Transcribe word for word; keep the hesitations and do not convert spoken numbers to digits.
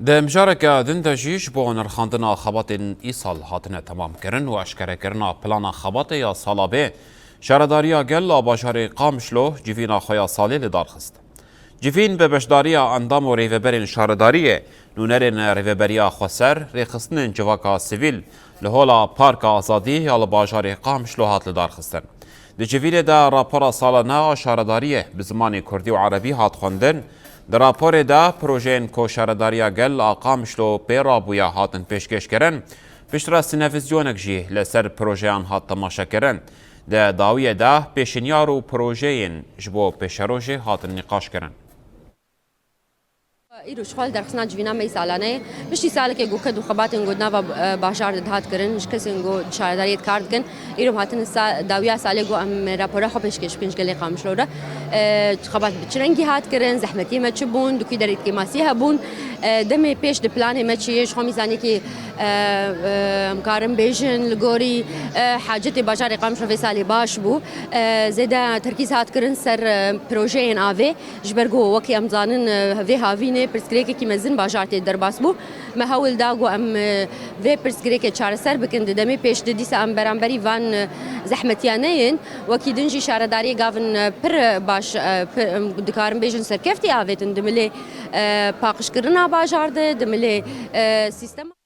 Di mijareke din de jî ji bo nirxandina xebatên îsal hatine temamkirin û eşkerekirina plana xebatê ya sala bê, Şaredariya Gel a bajarê Qamişlo civîna xwe ya salê li dar xist. Civîn bi beşdariya endam û rêveberên şaredariyê, nûnerên Rêveberiya Xweser, rêxistinên civaka sivîl, li hola Parka Azadî ya li bajarê Qamişlo hat lidarxistin. Di civînê de rapora salane a şaredariyê bi zimanê kurdî û erebî hat xwendin. Di raporê de projeyên ku Şaredariya Gel a Qamişlo pê rabûye hatin pêşkêşkirin. Piştre sînevîzyonek jî li ser projeyan hat temaşekirin. Di dawiyê de pêşinyar û projeyên ji bo pêşerojê hatin nîqaşkirin. Îro ji xwe li derxistina civîna me yî salane ye. Piştî salekê ku ked û xebatên ku di nava, e, bajar de dihat kirin, ji kesên ku di şaredariyê de kar dikin, îro em hatin sa-, dawiya salê ku em rapora xwe pêşkêş bikin ji gelê Qamişlo re. E, xebat bi çi rengî hat kirin, zehmetiyê me çi bûn, di kû derê kêmasiyê hebûn. E, demê pêş di planê me çi ye, ji xwe mîzaniyekî, e, e, em karin bêjin, li gorî, e, hacetê bajarê Qamişlo vê salê baş bû. E, zêde terkîz hat kirin ser, e, projeyên avê. Ji ber ku wekî em zanin, e, vê havînê pirsgirêkekî mezin bajar tê derbas bû. Me hewl da ku em, e, vê pirsgirêkê çareser bikin. Di demê pêş de dîsa em beramberî van, e, zehmetiya neyên. Wekî din jî şaredariyê gavin, e, pir baş, e, pir, em dikarin bêjin serkeftî avêtin di milê, e, paqijkirina bajar de, di milê, e, sîstema.